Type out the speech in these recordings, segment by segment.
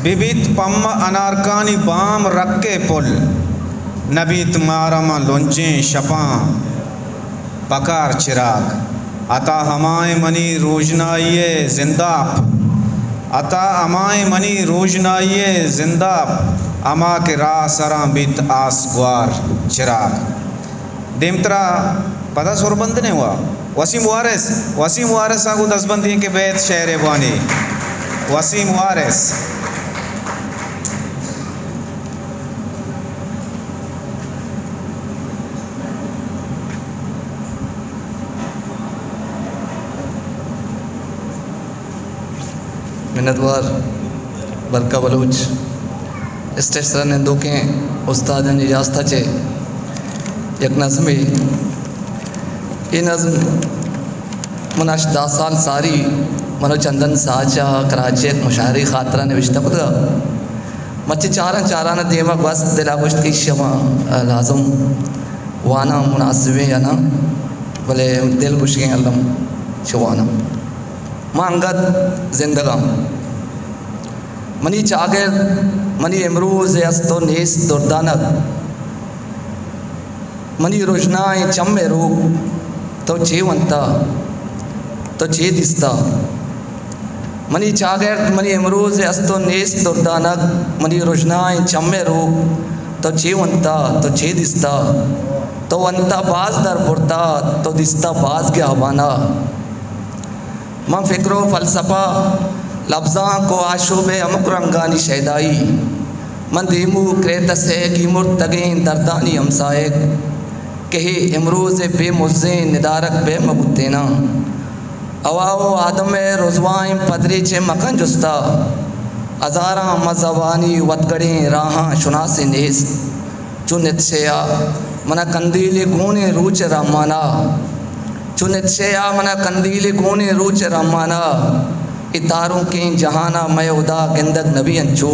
ببیت پمہ انارکانی بام رکے پل، نبیت مارا ماں لنجیں شپاں پکار چراگ۔ عطا ہمائیں منی روژنائی ءِ زنداپ، عطا ہمائیں منی روژنائی ءِ زنداپ، ہما کہ راہ سراں بیت آس گوار چراگ۔ دیمترا پدا سربند نے ہوا۔ وسیم وارث، وسیم وارث ءَ گوں دزبندی ایں کہ بیت شعرے بوانی۔ وسیم وارث۔ منتوار برکا بلوچ۔ اسٹیج سرا نندوکیں استادانی اجازت ءَ چہ یک نظمے، اے نظم من اش دہ سال ساری من و چندن ساچ ءَ کراچی ءَ یک مشاعرے خاطرا نوشتہ کتگا۔ مرچی چاراں چاراں دیما گوست، دلا گوشت کہ ایشی ءَ ما لازم واناں، مناسبیں یا نہ، بلے دل گوشگیں الم چہ واناں۔ ما انگت زندگاں۔ منی چاگرد، منی امروز ءِ است و نیست دردانگ۔ منی رژنائیں چم ءِ روک تو چے ونتا، تو چے دیستا؟ منی چاگرد، منی امروز ءِ است و نیست دردانگ، منی رژنائیں چم ءِ روک تو چے ونتا، تو چے دیستا؟ تو ونتا باز در برتا، تو دیستا باز گیابانا۔ من فکر و فلسفہ، لبزانک و آشوب ءِ ہمک رنگانی شیدائی، من دیمو کریتس ءِ گیمرتگیں دردانی ہمساہگ کہ ہے امروز ءِ بے مزیں ندارگ بہ مہ بوتیناں۔ ہوا و آدم ءِ رزوائیں پدریچ ءَ مکن جستا، ہزاراں مذہبانی وتگڑیں راہاں شناسے نیست۔ چو نتشے ءَ منا کندیلے گونیں روچ ءِ رحمانا، چو نتشے ءَ منا کندیلے گونیں روچ ءِ رحمانا، اے تارونکیں جہانا مئے ہدا گندگ نبی انچو۔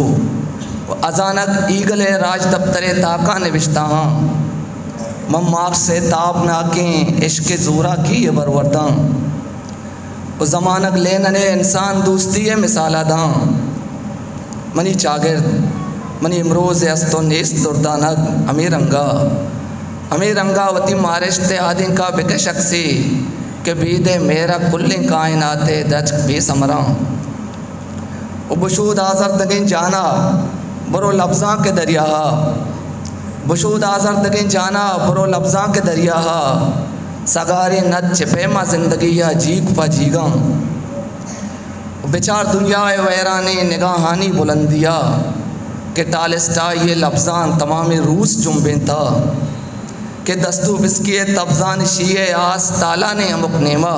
و ازانگ ایگل ءِ راجدپتر ءِ تاکاں نبشتہ آں۔ من مارکس ءِ تابناکیں عشق ءِ زوراکی ءَ برورداں۔ و زمانگ لینن ءِ انسان دوستی ءِ مثالا داں۔ منی چاگرد، منی امروز ءِ است و نیست دردانگ ہمے رنگا، ہمے رنگا وتی مارشت ءِ آدینکا بکش اکسے کہ بید ءِ مہر ءَ کلیں کائنات ءِ درچک بے ثمراں۔ و بشود آزردگیں جانا برو لبزانک ءِ دریا ءَ، بشود آزردگیں جانا برو لبزانک ءِ دریا ءَ، سگاریں ند چہ پیما زندگی ءَ جیگ پہ جیگاں۔ بچار دنیا ءِ ویرانیں نگاہانی بلندی ءَ کہ ٹالسٹائی ءِ لبزاں تمامیں روس جنبینتا، کہ دستوفسکی ءِ تبزانشی ءِ آس تالانیں ہمک نیما۔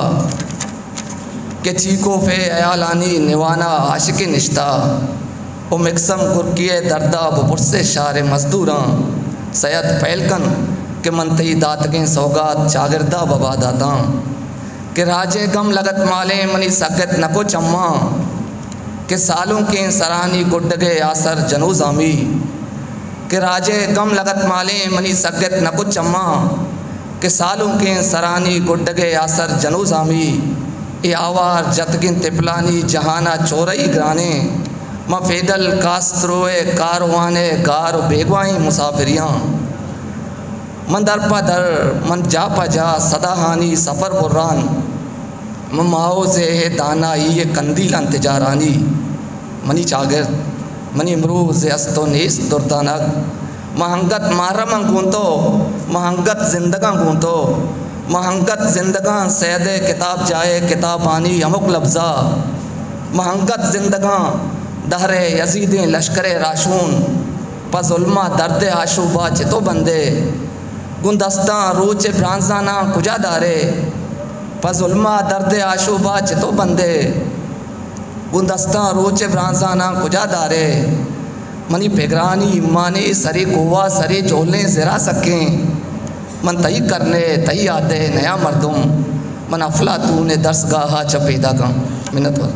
کہ چیکوف ءِ ہیالانی نوانا عاشقے نشتہ، و مکسم گرکی ءِ دردا بپرسے شار ءِ مزدوراں، سید پہل کن کہ من تئی داتگیں سوگات چاگردا ببا داتاں۔ کہ راج ءِ گم لگت مالیں منی سگت نکو چماں، کہ سالونکیں سرانی گڈگ ءِ آسر جنوزامی۔ کہ راج ءِ گم لگت مالیں منی سگت نکت چماں، کہ سالونکیں سرانی گڈگ ءِ آسر جنوزامی۔ اے آوار جتگیں تپلانی جہان ءَ چورئی گرانیں۔ من فیڈل کاسترو ءِ کاروان ءِ گار و بیگواہیں مسافریاں۔ من در پہ در، من جا پہ جا، صداہانی سفر بران۔ من ماؤ زے ءِ دانائی ءِ کندیلاں تجارانی۔ منی چاگرد، منی امروز ءِ است و نیست دردانگ۔ من انگت محرماں گوں تو، من انگت زندگاں گوں تو، من انگت زندگاں سید ءِ کتاب جاہ ءِ کتابانی ہمک لبزا۔ من انگت زندگاں دہر ءِ یزیدیں لشکر ءِ راہشون۔ پہ ظلم ءَ درد ءِ آشوب ءَ چتو بندے؟ گوں دستاں روچ ءِ برانزاناں کجا دارے؟ پہ ظلم ءَ درد ءِ آشوب ءَ چتو بندے؟ گوں دستاں روچ ءِ برانزاناں کجا دارے؟ منی پگرانی ایمانے سرے کوہ ءَ سرے جہلیں زرا سکیں۔ من تئی کرن ءِ تئی عہد ءِ نیا مردم۔ من افلاطون ءِ درسگاہ ءَ چہ پیداکاں۔ منت وار۔